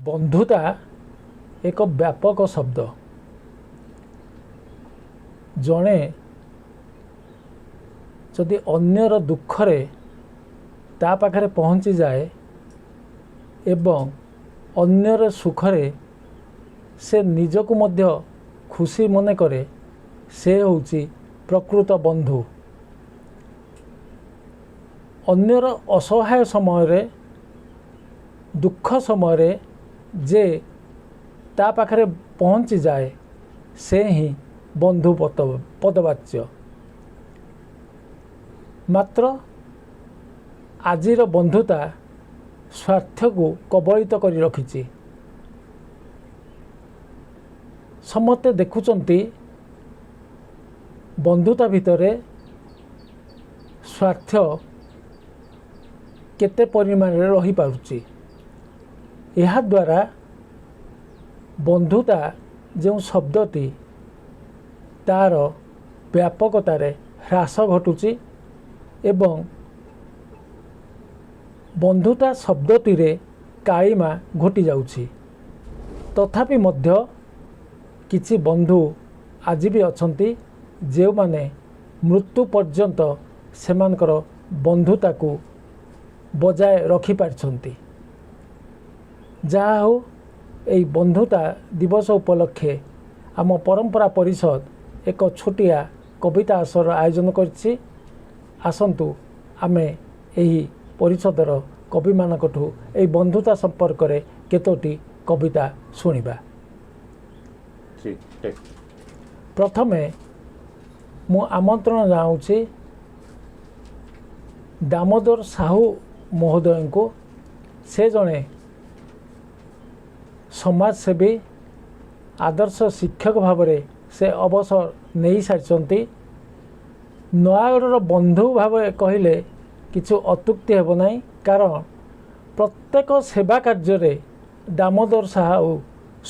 ବନ୍ଧୁତା ଏକ ବ୍ୟାପକ ଶବ୍ଦ। ଜଣେ ଯଦି ଅନ୍ୟର ଦୁଃଖରେ ତା ପାଖରେ ପହଞ୍ଚିଯାଏ ଏବଂ ଅନ୍ୟର ସୁଖରେ ସେ ନିଜକୁ ମଧ୍ୟ ଖୁସି ମନେ କରେ, ସେ ହେଉଛି ପ୍ରକୃତ ବନ୍ଧୁ। ଅନ୍ୟର ଅସହାୟ ସମୟରେ, ଦୁଃଖ ସମୟରେ ଯେ ତା ପାଖରେ ପହଞ୍ଚିଯାଏ, ସେ ହିଁ ବନ୍ଧୁ ପଦବାଚ୍ୟ। ମାତ୍ର ଆଜିର ବନ୍ଧୁତା ସ୍ୱାର୍ଥକୁ କବଳିତ କରି ରଖିଛି। ସମସ୍ତେ ଦେଖୁଛନ୍ତି ବନ୍ଧୁତା ଭିତରେ ସ୍ୱାର୍ଥ କେତେ ପରିମାଣରେ ରହିପାରୁଛି। ଏହାଦ୍ୱାରା ବନ୍ଧୁତା ଯେଉଁ ଶବ୍ଦଟି, ତା'ର ବ୍ୟାପକତାରେ ହ୍ରାସ ଘଟୁଛି ଏବଂ ବନ୍ଧୁତା ଶବ୍ଦଟିରେ କାଳିମା ଘୋଟିଯାଉଛି। ତଥାପି ମଧ୍ୟ କିଛି ବନ୍ଧୁ ଆଜି ବି ଅଛନ୍ତି, ଯେଉଁମାନେ ମୃତ୍ୟୁ ପର୍ଯ୍ୟନ୍ତ ସେମାନଙ୍କର ବନ୍ଧୁତାକୁ ବଜାୟ ରଖିପାରିଛନ୍ତି। ଯାହା ହେଉ, ଏହି ବନ୍ଧୁତା ଦିବସ ଉପଲକ୍ଷେ ଆମ ପରମ୍ପରା ପରିଷଦ ଏକ ଛୋଟିଆ କବିତା ଆସର ଆୟୋଜନ କରିଛି। ଆସନ୍ତୁ, ଆମେ ଏହି ପରିଷଦର କବିମାନଙ୍କଠୁ ଏହି ବନ୍ଧୁତା ସମ୍ପର୍କରେ କେତୋଟି କବିତା ଶୁଣିବା। ପ୍ରଥମେ ମୁଁ ଆମନ୍ତ୍ରଣ ଜଣାଉଛି ଦାମୋଦର ସାହୁ ମହୋଦୟଙ୍କୁ। ସେ ଜଣେ ସମାଜସେବୀ, ଆଦର୍ଶ ଶିକ୍ଷକ ଭାବରେ ସେ ଅବସର ନେଇସାରିଛନ୍ତି। ନୟାଗଡ଼ର ବନ୍ଧୁ ଭାବେ କହିଲେ କିଛି ଅତ୍ୟୁକ୍ତି ହେବ ନାହିଁ, କାରଣ ପ୍ରତ୍ୟେକ ସେବା କାର୍ଯ୍ୟରେ ଦାମୋଦର ସାହୁ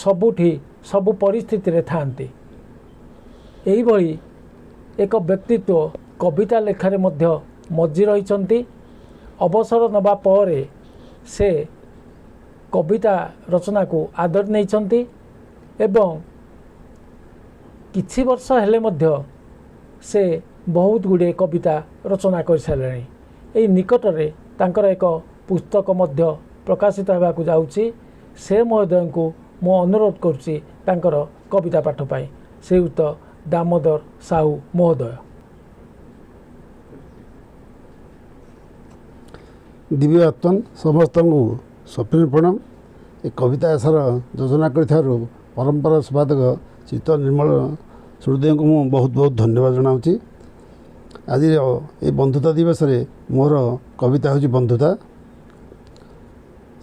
ସବୁଠି ସବୁ ପରିସ୍ଥିତିରେ ଥାଆନ୍ତି। ଏଇଭଳି ଏକ ବ୍ୟକ୍ତିତ୍ୱ କବିତା ଲେଖାରେ ମଧ୍ୟ ମଜ୍ଜି ରହିଛନ୍ତି। ଅବସର ନେବା ପରେ ସେ କବିତା ରଚନାକୁ ଆଦରି ନେଇଛନ୍ତି ଏବଂ କିଛି ବର୍ଷ ହେଲେ ମଧ୍ୟ ସେ ବହୁତ ଗୁଡ଼ିଏ କବିତା ରଚନା କରିସାରିଲେଣି। ଏଇ ନିକଟରେ ତାଙ୍କର ଏକ ପୁସ୍ତକ ମଧ୍ୟ ପ୍ରକାଶିତ ହେବାକୁ ଯାଉଛି। ସେ ମହୋଦୟଙ୍କୁ ମୁଁ ଅନୁରୋଧ କରୁଛି ତାଙ୍କର କବିତା ପାଠ ପାଇଁ। ଶ୍ରୀଯୁକ୍ତ ଦାମୋଦର ସାହୁ ମହୋଦୟ। ଦିବ୍ୟ ଆତ୍ମନ ସମସ୍ତଙ୍କୁ ସପ୍ରିମ ପ୍ରଣାମ। ଏ କବିତା ଆସର ଯୋଜନା କରିଥିବାରୁ ପରମ୍ପରା ସମ୍ପାଦକ ଚିତ୍ତ ନିର୍ମଳ ସୂର୍ଯ୍ୟଙ୍କୁ ମୁଁ ବହୁତ ବହୁତ ଧନ୍ୟବାଦ ଜଣାଉଛି। ଆଜିର ଏ ବନ୍ଧୁତା ଦିବସରେ ମୋର କବିତା ହେଉଛି ବନ୍ଧୁତା।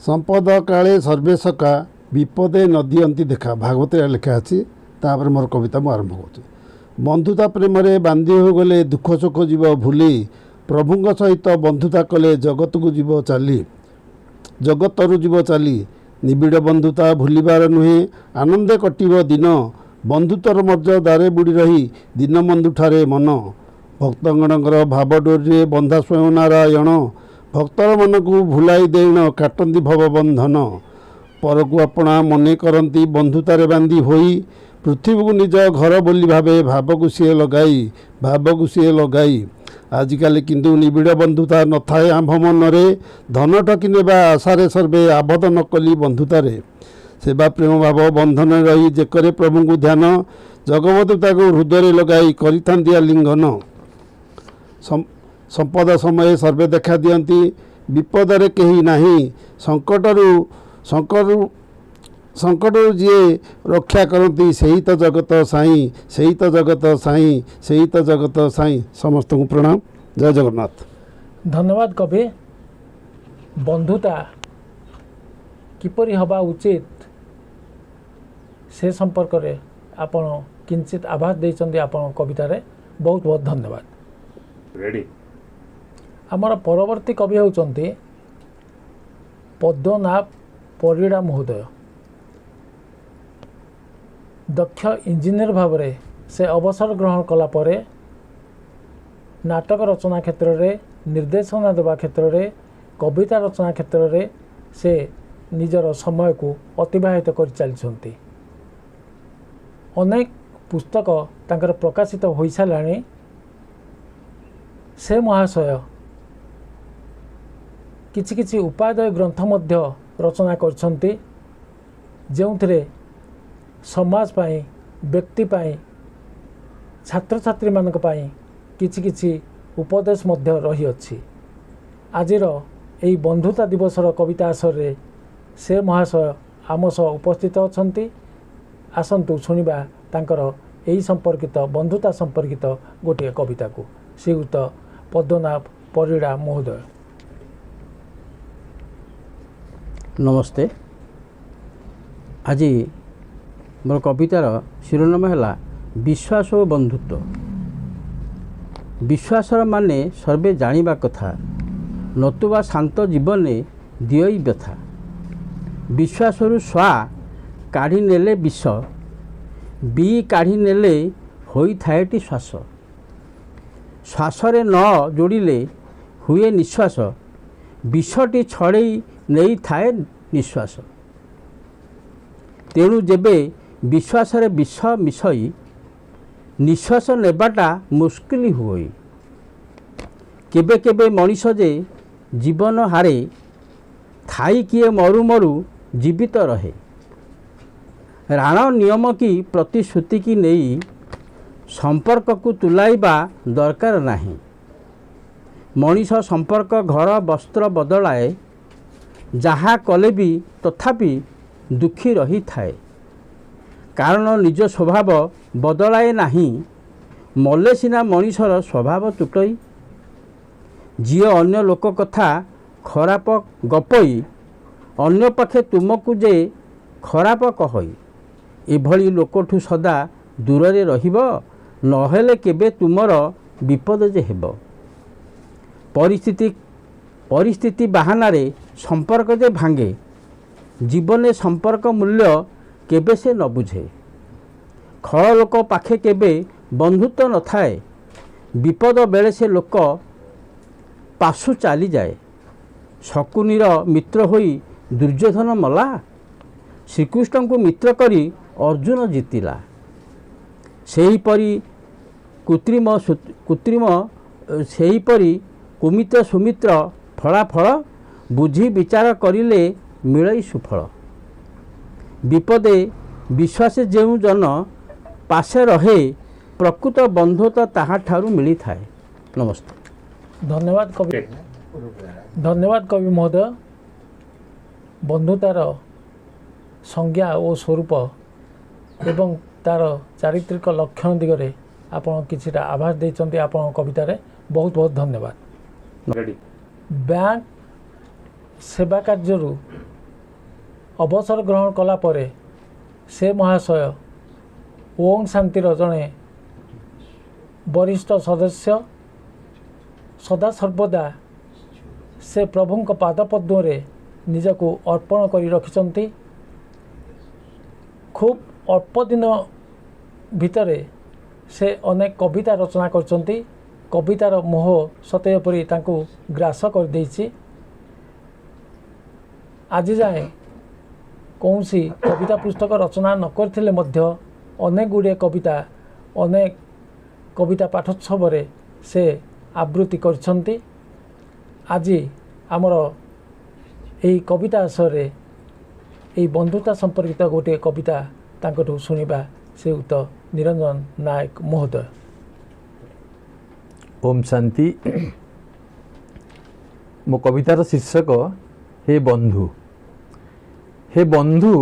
ସମ୍ପଦ କାଳେ ସର୍ବେ ସଖା, ବିପଦେ ନ ଦିଅନ୍ତି ଦେଖା। ଭାଗବତରେ ଲେଖା ଅଛି। ତାପରେ ମୋର କବିତା ମୁଁ ଆରମ୍ଭ କରୁଛି। ବନ୍ଧୁତା ପ୍ରେମରେ ବାନ୍ଧି ହୋଇଗଲେ ଦୁଃଖ ସୁଖ ଯିବ ଭୁଲି, ପ୍ରଭୁଙ୍କ ସହିତ ବନ୍ଧୁତା କଲେ ଜଗତକୁ ଯିବ ଚାଲି, ଜଗତରୁ ଯିବ ଚାଲି। ନିବିଡ଼ ବନ୍ଧୁତା ଭୁଲିବାର ନୁହେଁ, ଆନନ୍ଦେ କଟିବ ଦିନ, ବନ୍ଧୁତ୍ୱର ମର୍ଯ୍ୟାଦାରେ ବୁଡ଼ି ରହି ଦୀନବନ୍ଧୁଠାରେ ମନ। ଭକ୍ତଗଣଙ୍କର ଭାବ ଡୋରିରେ ବନ୍ଧା ସ୍ୱୟଂ ନାରାୟଣ, ଭକ୍ତର ମନକୁ ଭୁଲାଇ ଦେଇଣ କାଟନ୍ତି ଭବ ବନ୍ଧନ। ପରକୁ ଆପଣା ମନେ କରନ୍ତି ବନ୍ଧୁତାରେ ବାନ୍ଧି ହୋଇ, ପୃଥିବୀକୁ ନିଜ ଘର ବୋଲି ଭାବେ ଭାବକୁ ସିଏ ଲଗାଇ, ଭାବକୁ ସିଏ ଲଗାଇ। ଆଜିକାଲି କିନ୍ତୁ ନିବିଡ଼ ବନ୍ଧୁତା ନଥାଏ ଆମ୍ଭ ମନରେ, ଧନ ଠକି ନେବା ଆଶାରେ ସର୍ବେ ଆବଦ୍ଧ ନ କଲି ବନ୍ଧୁତାରେ। ସେବା ପ୍ରେମ ଭାବ ବନ୍ଧନରେ ରହି ଯେକରେ ପ୍ରଭୁଙ୍କୁ ଧ୍ୟାନ, ଜଗବନ୍ଧୁତାକୁ ହୃଦୟରେ ଲଗାଇ କରିଥାନ୍ତି ଆଲିଙ୍ଗନ। ସମ୍ପଦ ସମୟେ ସର୍ବେ ଦେଖା ଦିଅନ୍ତି, ବିପଦରେ କେହି ନାହିଁ, ସଙ୍କଟରୁ ଯିଏ ରକ୍ଷା କରନ୍ତି ସେହି ତ ଜଗତ ସାଇଁ, ସେହି ତ ଜଗତ ସାଇଁ, ସେହି ତ ଜଗତ ସାଇଁ। ସମସ୍ତଙ୍କୁ ପ୍ରଣାମ। ଜୟ ଜଗନ୍ନାଥ। ଧନ୍ୟବାଦ କବି। ବନ୍ଧୁତା କିପରି ହେବା ଉଚିତ ସେ ସମ୍ପର୍କରେ ଆପଣ କିଞ୍ଚିତ ଆଭାସ ଦେଇଛନ୍ତି ଆପଣଙ୍କ କବିତାରେ। ବହୁତ ବହୁତ ଧନ୍ୟବାଦ। ରେଡ଼ି। ଆମର ପରବର୍ତ୍ତୀ କବି ହେଉଛନ୍ତି ପଦ୍ମନାଭ ପରିଡ଼ା ମହୋଦୟ। ଦକ୍ଷ ଇଞ୍ଜିନିୟର ଭାବରେ ସେ ଅବସର ଗ୍ରହଣ କଲା ପରେ ନାଟକ ରଚନା କ୍ଷେତ୍ରରେ, ନିର୍ଦ୍ଦେଶନା ଦେବା କ୍ଷେତ୍ରରେ, କବିତା ରଚନା କ୍ଷେତ୍ରରେ ସେ ନିଜର ସମୟକୁ ଅତିବାହିତ କରିଚାଲିଛନ୍ତି। ଅନେକ ପୁସ୍ତକ ତାଙ୍କର ପ୍ରକାଶିତ ହୋଇସାରିଲାଣି। ସେ ମହାଶୟ କିଛି କିଛି ଉପାଦେୟ ଗ୍ରନ୍ଥ ମଧ୍ୟ ରଚନା କରିଛନ୍ତି, ଯେଉଁଥିରେ ସମାଜ ପାଇଁ, ବ୍ୟକ୍ତି ପାଇଁ, ଛାତ୍ରଛାତ୍ରୀମାନଙ୍କ ପାଇଁ କିଛି କିଛି ଉପଦେଶ ମଧ୍ୟ ରହିଅଛି। ଆଜିର ଏହି ବନ୍ଧୁତା ଦିବସର କବିତା ଆସରରେ ସେ ମହାଶୟ ଆମ ସହ ଉପସ୍ଥିତ ଅଛନ୍ତି। ଆସନ୍ତୁ ଶୁଣିବା ତାଙ୍କର ଏହି ସମ୍ପର୍କିତ, ବନ୍ଧୁତା ସମ୍ପର୍କିତ ଗୋଟିଏ କବିତାକୁ। ଶ୍ରୀଯୁକ୍ତ ପଦ୍ମନାଭ ପରିଡ଼ା ମହୋଦୟ। ନମସ୍ତେ। ଆଜି ମୋର କବିତାର ଶିରୋନାମା ହେଲା ବିଶ୍ୱାସ ଓ ବନ୍ଧୁତ୍ୱ। ବିଶ୍ୱାସର ମାନେ ସର୍ବେ ଜାଣିବା କଥା, ନତୁବା ଶାନ୍ତ ଜୀବନେ ଦିଅଇ ବ୍ୟଥା। ବିଶ୍ୱାସରୁ ସ୍ୱା କାଢ଼ି ନେଲେ ବିଷ, ବି କାଢ଼ି ନେଲେ ହୋଇଥାଏଟି ଶ୍ୱାସ। ଶ୍ୱାସରେ ନ ଯୋଡ଼ିଲେ ହୁଏ ନିଶ୍ୱାସ, ବିଷଟି ଛଡ଼େଇ ନେଇଥାଏ ନିଶ୍ୱାସ। ତେଣୁ ଯେବେ ବିଶ୍ୱାସରେ ବିଷ ମିଶଇ, ନିଶ୍ୱାସ ନେବାଟା ମୁସ୍କିଲ ହୁଅଇ। କେବେ କେବେ ମଣିଷ ଯେ ଜୀବନ ହାରେ, ଥାଇ କିଏ ମରୁ ମରୁ ଜୀବିତ ରହେ। ରାଣ ନିୟମ କି ପ୍ରତିଶ୍ରୁତିକି ନେଇ ସମ୍ପର୍କକୁ ତୁଲାଇବା ଦରକାର ନାହିଁ। ମଣିଷ ସମ୍ପର୍କ ଘର ବସ୍ତ୍ର ବଦଳାଏ, ଯାହା କଲେ ବି ତଥାପି ଦୁଃଖୀ ରହିଥାଏ। କାରଣ ନିଜ ସ୍ୱଭାବ ବଦଳାଏ ନାହିଁ, ମଲେ ସିନା ମଣିଷର ସ୍ୱଭାବ ତୁଟଇ। ଯିଏ ଅନ୍ୟ ଲୋକ କଥା ଖରାପ ଗପଇ, ଅନ୍ୟ ପାଖେ ତୁମକୁ ଯେ ଖରାପ କହଇ, ଏଭଳି ଲୋକଠୁ ସଦା ଦୂରରେ ରହିବ, ନହେଲେ କେବେ ତୁମର ବିପଦ ଯେ ହେବ। ପରିସ୍ଥିତି ବାହାନାରେ ସମ୍ପର୍କ ଯେ ଭାଙ୍ଗେ, ଜୀବନେ ସମ୍ପର୍କ ମୂଲ୍ୟ କେବେ ସେ ନ ବୁଝେ। ଖଳ ଲୋକ ପାଖେ କେବେ ବନ୍ଧୁତ୍ୱ ନଥାଏ, ବିପଦ ବେଳେ ସେ ଲୋକ ପାଶୁ ଚାଲିଯାଏ। ଶକୁନିର ମିତ୍ର ହୋଇ ଦୁର୍ଯ୍ୟୋଧନ ମଲା, ଶ୍ରୀକୃଷ୍ଣଙ୍କୁ ମିତ୍ର କରି ଅର୍ଜୁନ ଜିତିଲା। ସେହିପରି କୃତ୍ରିମ ସେହିପରି କୁମିତ୍ର ସୁମିତ୍ର ଫଳାଫଳ ବୁଝି ବିଚାର କରିଲେ ମିଳଇ ସୁଫଳ। ବିପଦେ ବିଶ୍ୱାସେ ଯେଉଁ ଜନ ପାଶେ ରହେ, ପ୍ରକୃତ ବନ୍ଧୁତ୍ୱ ତାହାଠାରୁ ମିଳିଥାଏ। ନମସ୍ତେ। ଧନ୍ୟବାଦ କବି, ଧନ୍ୟବାଦ କବି ମହୋଦୟ। ବନ୍ଧୁତାର ସଂଜ୍ଞା ଓ ସ୍ୱରୂପ ଏବଂ ତା'ର ଚାରିତ୍ରିକ ଲକ୍ଷଣ ଦିଗରେ ଆପଣ କିଛିଟା ଆଭାସ ଦେଇଛନ୍ତି ଆପଣଙ୍କ କବିତାରେ। ବହୁତ ବହୁତ ଧନ୍ୟବାଦ। ବ୍ୟାଙ୍କ ସେବା କାର୍ଯ୍ୟରୁ ଅବସର ଗ୍ରହଣ କଲା ପରେ ସେ ମହାଶୟ ଓଂ ଶାନ୍ତିର ଜଣେ ବରିଷ୍ଠ ସଦସ୍ୟ। ସଦାସର୍ବଦା ସେ ପ୍ରଭୁଙ୍କ ପାଦପଦ୍ମରେ ନିଜକୁ ଅର୍ପଣ କରି ରଖିଛନ୍ତି। ଖୁବ୍ ଅଳ୍ପ ଦିନ ଭିତରେ ସେ ଅନେକ କବିତା ରଚନା କରିଛନ୍ତି। କବିତାର ମୋହ ସତେ ଯେପରି ତାଙ୍କୁ ଗ୍ରାସ କରିଦେଇଛି। ଆଜି ଯାଏଁ କୌଣସି କବିତା ପୁସ୍ତକ ରଚନା ନ କରିଥିଲେ ମଧ୍ୟ ଅନେକ ଗୁଡ଼ିଏ କବିତା ଅନେକ କବିତା ପାଠୋତ୍ସବରେ ସେ ଆବୃତ୍ତି କରିଛନ୍ତି। ଆଜି ଆମର ଏହି କବିତା ଆସରରେ ଏହି ବନ୍ଧୁତା ସମ୍ପର୍କିତ ଗୋଟିଏ କବିତା ତାଙ୍କଠୁ ଶୁଣିବା, ଶ୍ରୀଯୁକ୍ତ ନିରଞ୍ଜନ ନାୟକ ମହୋଦୟ। ଓମ୍ ଶାନ୍ତି। ମୋ କବିତାର ଶୀର୍ଷକ ହେ ବନ୍ଧୁ। ହେ ବନ୍ଧୁ,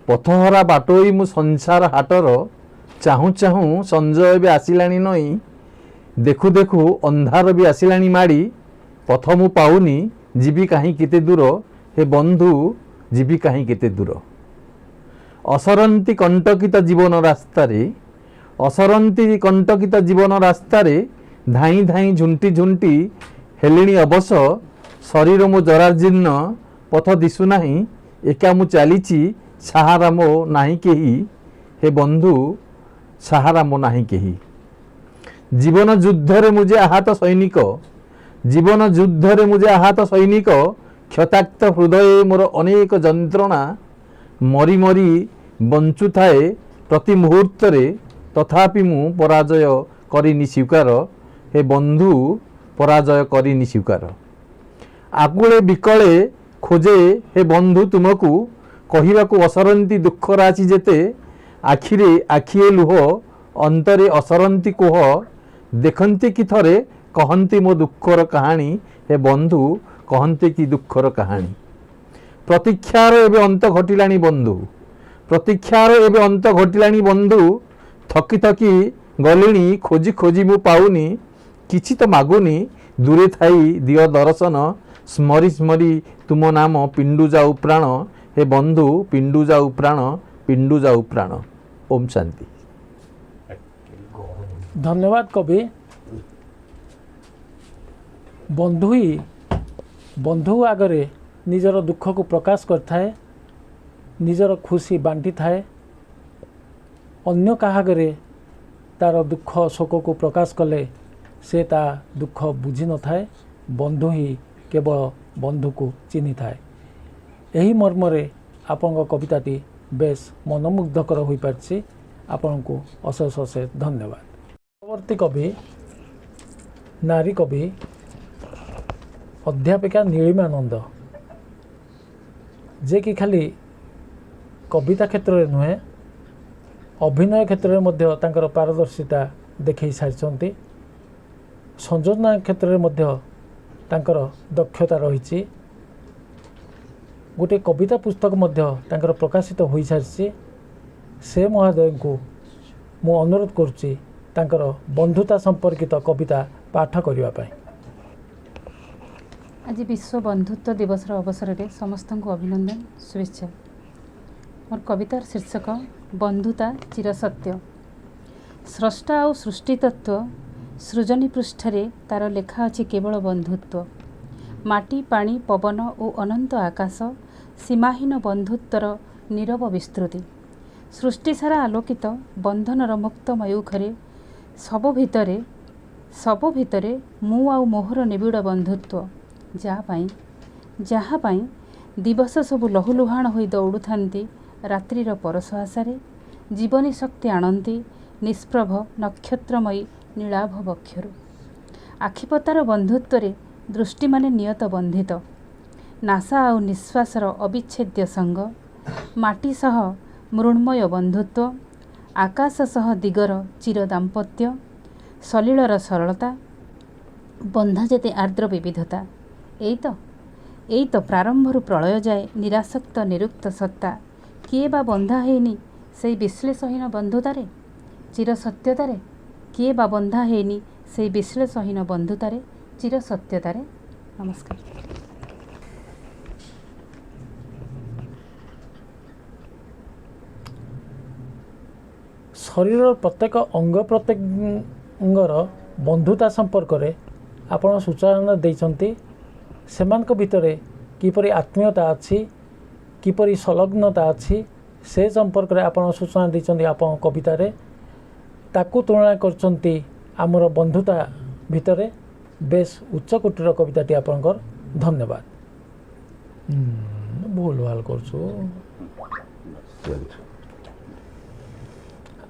ପଥହରା ବାଟୋଇ ମୁଁ ସଂସାର ହାଟର, ଚାହୁଁ ଚାହୁଁ ସଞ୍ଜ ଏବେ ଆସିଲାଣି ନଇଁ, ଦେଖୁ ଦେଖୁ ଅନ୍ଧାର ବି ଆସିଲାଣି ମାଡ଼ି, ପଥ ମୁଁ ପାଉନି ଯିବି କାହିଁ କେତେ ଦୂର, ହେ ବନ୍ଧୁ ଯିବି କାହିଁ କେତେ ଦୂର। ଅସରନ୍ତି କଣ୍ଟକିତ ଜୀବନ ରାସ୍ତାରେ, ଅସରନ୍ତି କଣ୍ଟକିତ ଜୀବନ ରାସ୍ତାରେ, ଧାଇଁ ଧାଇଁ ଝୁଣ୍ଟି ଝୁଣ୍ଟି ହେଲିଣି ଅବଶ, ଶରୀର ମୋ ଜରାଜୀର୍ଣ୍ଣ ପଥ ଦିଶୁନାହିଁ, ଏକା ମୁଁ ଚାଲିଛି ସାହାରା ମୋ ନାହିଁ କେହି, ହେ ବନ୍ଧୁ ସାହାରା ମୋ ନାହିଁ କେହି। ଜୀବନ ଯୁଦ୍ଧରେ ମୁଁ ଯେ ଆହତ ସୈନିକ, ଜୀବନ ଯୁଦ୍ଧରେ ମୁଁ ଯେ ଆହତ ସୈନିକ, କ୍ଷତାକ୍ତ ହୃଦୟେ ମୋର ଅନେକ ଯନ୍ତ୍ରଣା, ମରି ମରି ବଞ୍ଚୁଥାଏ ପ୍ରତି ମୁହୂର୍ତ୍ତରେ, ତଥାପି ମୁଁ ପରାଜୟ କରିନି ସ୍ୱୀକାର। ହେ ବନ୍ଧୁ, ପରାଜୟ କରିନି ସ୍ୱୀକାର। ଆକୁଳେ ବିକଳେ ଖୋଜେ ହେ ବନ୍ଧୁ ତୁମକୁ, କହିବାକୁ ଅସରନ୍ତି ଦୁଃଖ ରାଶି ଯେତେ, ଆଖିରେ ଆଖିଏ ଲୁହ, ଅନ୍ତରେ ଅସରନ୍ତି କୋହ, ଦେଖନ୍ତି କି ଥରେ କହନ୍ତି ମୋ ଦୁଃଖର କାହାଣୀ। ହେ ବନ୍ଧୁ, କହନ୍ତି କି ଦୁଃଖର କାହାଣୀ। ପ୍ରତୀକ୍ଷାର ଏବେ ଅନ୍ତ ଘଟିଲାଣି ବନ୍ଧୁ, ପ୍ରତୀକ୍ଷାର ଏବେ ଅନ୍ତ ଘଟିଲାଣି ବନ୍ଧୁ, ଥକି ଥକି ଗଲିଣି ଖୋଜି ଖୋଜି ମୁଁ ପାଉନି, କିଛି ତ ମାଗୁନି ଦୂରେ ଥାଇ ଦିଅ ଦର୍ଶନ, ସ୍ମରି ସ୍ମରି ତୁମ ନାମ ପିଣ୍ଡୁ ଯାଉ ପ୍ରାଣ। ହେ ବନ୍ଧୁ, ପିଣ୍ଡୁ ଯାଉ ପ୍ରାଣ, ପିଣ୍ଡୁ ଯାଉ ପ୍ରାଣ। ଓମ୍ ଶାନ୍ତି। ଧନ୍ୟବାଦ କବି। ବନ୍ଧୁ ହିଁ ବନ୍ଧୁ ଆଗରେ ନିଜର ଦୁଃଖକୁ ପ୍ରକାଶ କରିଥାଏ, ନିଜର ଖୁସି ବାଣ୍ଟିଥାଏ। ଅନ୍ୟ କାହା ଆଗରେ ତା'ର ଦୁଃଖ ଶୋକକୁ ପ୍ରକାଶ କଲେ ସେ ତା ଦୁଃଖ ବୁଝିନଥାଏ। ବନ୍ଧୁ ହିଁ କେବଳ ବନ୍ଧୁକୁ ଚିହ୍ନିଥାଏ। ଏହି ମର୍ମରେ ଆପଣଙ୍କ କବିତାଟି ବେଶ ମନୋମୁଗ୍ଧକର ହୋଇପାରିଛି। ଆପଣଙ୍କୁ ଅଶେଷ ଅଶେଷ ଧନ୍ୟବାଦ। ପରବର୍ତ୍ତୀ କବି ନାରୀ କବି ଅଧ୍ୟାପିକା ନୀଳିମା ନନ୍ଦ, ଯିଏକି ଖାଲି କବିତା କ୍ଷେତ୍ରରେ ନୁହେଁ, ଅଭିନୟ କ୍ଷେତ୍ରରେ ମଧ୍ୟ ତାଙ୍କର ପାରଦର୍ଶିତା ଦେଖାଇ ସାରିଛନ୍ତି। ସଂଯୋଜନା କ୍ଷେତ୍ରରେ ମଧ୍ୟ ତାଙ୍କର ଦକ୍ଷତା ରହିଛି। ଗୋଟିଏ କବିତା ପୁସ୍ତକ ମଧ୍ୟ ତାଙ୍କର ପ୍ରକାଶିତ ହୋଇସାରିଛି। ସେ ମହୋଦୟଙ୍କୁ ମୁଁ ଅନୁରୋଧ କରୁଛି ତାଙ୍କର ବନ୍ଧୁତା ସମ୍ପର୍କିତ କବିତା ପାଠ କରିବା ପାଇଁ। ଆଜି ବିଶ୍ୱ ବନ୍ଧୁତ୍ୱ ଦିବସର ଅବସରରେ ସମସ୍ତଙ୍କୁ ଅଭିନନ୍ଦନ, ଶୁଭେଚ୍ଛା। ମୋର କବିତାର ଶୀର୍ଷକ ବନ୍ଧୁତା ଚିରସତ୍ୟ। ସ୍ରଷ୍ଟା ଆଉ ସୃଷ୍ଟିତତ୍ତ୍ୱ ସୃଜନୀ ପୃଷ୍ଠାରେ ତାର ଲେଖା ଅଛି କେବଳ ବନ୍ଧୁତ୍ୱ। ମାଟି, ପାଣି, ପବନ ଓ ଅନନ୍ତ ଆକାଶ ସୀମାହୀନ ବନ୍ଧୁତ୍ୱର ନୀରବ ବିସ୍ତୃତି। ସୃଷ୍ଟି ସାରା ଆଲୋକିତ ବନ୍ଧନର ମୁକ୍ତ ମୟୂଖରେ ସବୁ ଭିତରେ, ସବୁ ଭିତରେ ମୁଁ ଆଉ ମୋହର ନିବିଡ଼ ବନ୍ଧୁତ୍ୱ, ଯାହା ପାଇଁ ଦିବସ ସବୁ ଲହୁଲୁହାଣ ହୋଇ ଦୌଡ଼ୁଥାନ୍ତି ରାତ୍ରିର ପରଶ ଆଶାରେ, ଜୀବନୀ ଶକ୍ତି ଆଣନ୍ତି ନିଷ୍ପ୍ରଭ ନକ୍ଷତ୍ରମୟୀ ନୀଳାଭ ବକ୍ଷରୁ। ଆଖିପତାର ବନ୍ଧୁତ୍ୱରେ ଦୃଷ୍ଟିମାନେ ନିୟତ ବନ୍ଧିତ, ନାସା ଆଉ ନିଶ୍ୱାସର ଅବିଚ୍ଛେଦ୍ୟ ସଙ୍ଗ, ମାଟି ସହ ମୃଣ୍ମୟ ବନ୍ଧୁତ୍ୱ, ଆକାଶ ସହ ଦିଗର ଚିର ଦାମ୍ପତ୍ୟ, ସଲିଳର ସରଳତା, ବନ୍ଧା ଯେତେ ଆର୍ଦ୍ର ବିବିଧତା। ଏଇ ତ ପ୍ରାରମ୍ଭରୁ ପ୍ରଳୟ ଯାଏ ନିରାସକ୍ତ ନିରୁକ୍ତ ସତ୍ତା। କିଏ ବା ବନ୍ଧା ହେଇନି ସେଇ ବିଶ୍ଳେଷହୀନ ବନ୍ଧୁତାରେ, ଚିରସତ୍ୟତାରେ? କିଏ ବା ବନ୍ଧା ହେଇନି ସେଇ ବିଶ୍ଳେଷହୀନ ବନ୍ଧୁତାରେ, ଚିରସତ୍ୟତାରେ? ନମସ୍କାର। ଶରୀରର ପ୍ରତ୍ୟେକ ଅଙ୍ଗ ପ୍ରତ୍ୟଙ୍ଗର ବନ୍ଧୁତା ସମ୍ପର୍କରେ ଆପଣ ସୂଚନା ଦେଇଛନ୍ତି। ସେମାନଙ୍କ ଭିତରେ କିପରି ଆତ୍ମୀୟତା ଅଛି, କିପରି ସଂଲଗ୍ନତା ଅଛି, ସେ ସମ୍ପର୍କରେ ଆପଣ ସୂଚନା ଦେଇଛନ୍ତି ଆପଣଙ୍କ କବିତାରେ। ତାକୁ ତୁଳନା କରିଛନ୍ତି ଆମର ବନ୍ଧୁତା ଭିତରେ। ବେଶ ଉଚ୍ଚକୋଟୀର କବିତାଟି ଆପଣଙ୍କର, ଧନ୍ୟବାଦ। ଭୁଲ ଭାଲ କରୁଛୁ।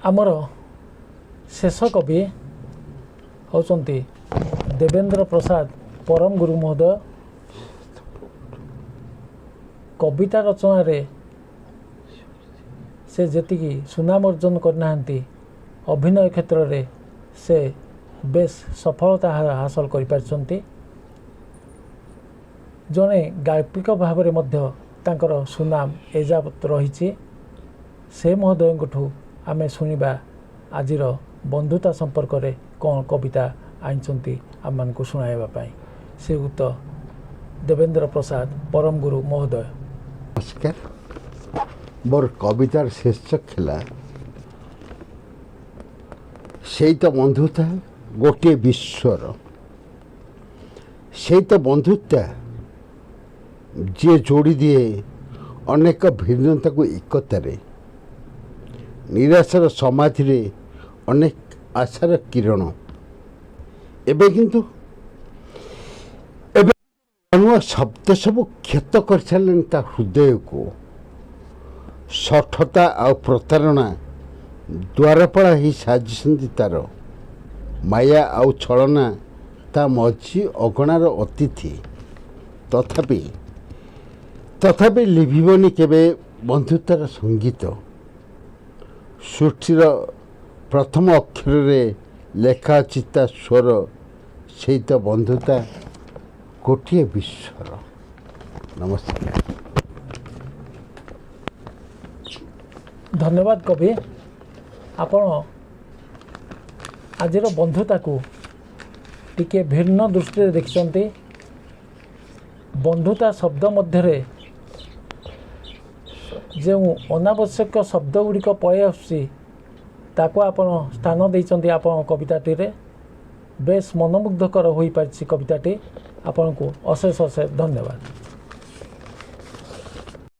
ଆମର ଶେଷ କବି ହେଉଛନ୍ତି ଦେବେନ୍ଦ୍ର ପ୍ରସାଦ ପରମ ଗୁରୁ ମହୋଦୟ। କବିତା ରଚନାରେ ସେ ଯେତିକି ସୁନାମ ଅର୍ଜନ କରିନାହାନ୍ତି, ଅଭିନୟ କ୍ଷେତ୍ରରେ ସେ ବେଶ ସଫଳତା ହାସଲ କରିପାରିଛନ୍ତି। ଜଣେ ଗାଳ୍ପିକ ଭାବରେ ମଧ୍ୟ ତାଙ୍କର ସୁନାମ ଏଯାବତ୍ ରହିଛି। ସେ ମହୋଦୟଙ୍କଠୁ ଆମେ ଶୁଣିବା ଆଜିର ବନ୍ଧୁତା ସମ୍ପର୍କରେ କ'ଣ କବିତା ଆଣିଛନ୍ତି ଆମମାନଙ୍କୁ ଶୁଣାଇବା ପାଇଁ। ଶ୍ରୀଯୁକ୍ତ ଦେବେନ୍ଦ୍ର ପ୍ରସାଦ ପରମ ଗୁରୁ ମହୋଦୟ। ନମସ୍କାର। ମୋର କବିତାର ଶୀର୍ଷକ ହେଲା ସେଇ ତ ବନ୍ଧୁତା ଗୋଟିଏ ବିଶ୍ୱର। ସେଇ ତ ବନ୍ଧୁତା ଯିଏ ଯୋଡ଼ି ଦିଏ ଅନେକ ଭିନ୍ନତାକୁ ଏକତାରେ, ନିରାଶାର ସମାଧିରେ ଅନେକ ଆଶାର କିରଣ। ଏବେ କିନ୍ତୁ ଏବେ ନୂଆ ଶବ୍ଦ ସବୁ କ୍ଷତ କରିସାରିଲେଣି ତା ହୃଦୟକୁ। ଶଠତା ଆଉ ପ୍ରତାରଣା ଦ୍ୱାରପାଳ ହେଇ ସାଜିଛନ୍ତି ତାର। ମାୟା ଆଉ ଛଳନା ତା ମଝି ଅଗଣାର ଅତିଥି। ତଥାପି ତଥାପି ଲିଭିବନି କେବେ ବନ୍ଧୁତାର ସଙ୍ଗୀତ। ସୃଷ୍ଟିର ପ୍ରଥମ ଅକ୍ଷରରେ ଲେଖା ଅଛି ତା ସ୍ୱର, ସେଇ ତ ବନ୍ଧୁତା, ଗୋଟିଏ ବିଶ୍ୱର। ନମସ୍କାର। ଧନ୍ୟବାଦ କବି। ଆପଣ ଆଜିର ବନ୍ଧୁତାକୁ ଟିକିଏ ଭିନ୍ନ ଦୃଷ୍ଟିରେ ଦେଖିଛନ୍ତି। ବନ୍ଧୁତା ଶବ୍ଦ ମଧ୍ୟରେ ଯେଉଁ ଅନାବଶ୍ୟକ ଶବ୍ଦ ଗୁଡ଼ିକ ପଳେଇ ଆସୁଛି, ତାକୁ ଆପଣ ସ୍ଥାନ ଦେଇଛନ୍ତି ଆପଣଙ୍କ କବିତାଟିରେ। ବେଶ ମନୋମୁଗ୍ଧକର ହୋଇପାରିଛି କବିତାଟି। ଆପଣଙ୍କୁ ଅଶେଷ ଅଶେଷ ଧନ୍ୟବାଦ।